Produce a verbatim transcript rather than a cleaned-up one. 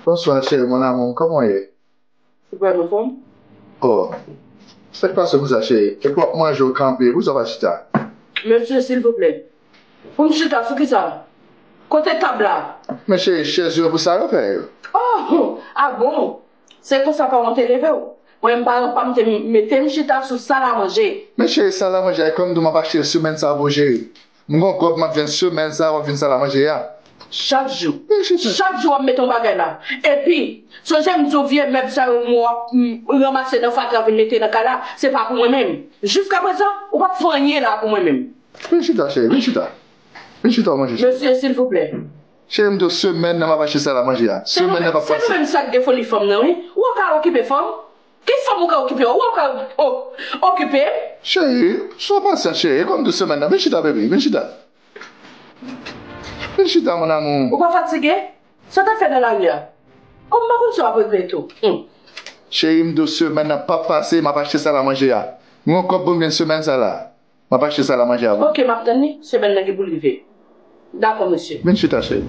Bonsoir chérie, mon amour, comment est? Ou pa anfòm? Oh, sa k pase konsa, cheri? E w ap manje, w kanpe, poukisa w pa chita? Mesye, silvouplè, pou m chita sou kisa? Kote tab la? Men cheri, chèz yo pou sa yo fè yo. Oh, ah bon? Se konsa paran te leve w? Mwen, m paran pa m te mete m chita sou sal a manje. Men cheri, sal a manje a, kòm m di w, m ap achte l semèn sa a pou w, cheri. M gon kòb m ap jwenn semèn sa a, w ap vin sal a manje a. Chak jou. Chak jou w ap mete yon bagay la. Epi, sonje m di w vye mèb sa yo m w ap m, ranmase nan fatra vin mete nan kay la, se pa pou mwen menm. Jiskaprezan, ou p ap fè anyen la pou mwen menm. Vin chita, cheri, vin chita. Vin chita, w manje, cheri. Mesye, silvouplè. Cheri, m di w semèn nan m ap achte sal a manje a. Semèn nan p ap pase. Se nou menm sa k gen foli fanm nan, wi. Ou ka okipe fanm. Ki fanm ou ka okipe? Ou ka o- okipe? Cheri, swa pasyans, cheri. E kòm di w semèn nan. Vin chita, baby. Vin chita. Vin chita, mon amour. Ou pa fatige? Sa w t ap fè nan lari a? Kòm m pa konn si w ap regrete w. Hum. Cheri, m di w semèn nan p ap pase, m ap achte sal a manje a. M gon kòb pou m jwenn semèn sa la. M ap achte sal a manje a pou ou. Ok, m ap tann li. Semèn nan gen pou l rive. Dakò, mesye. Vin chita, cheri.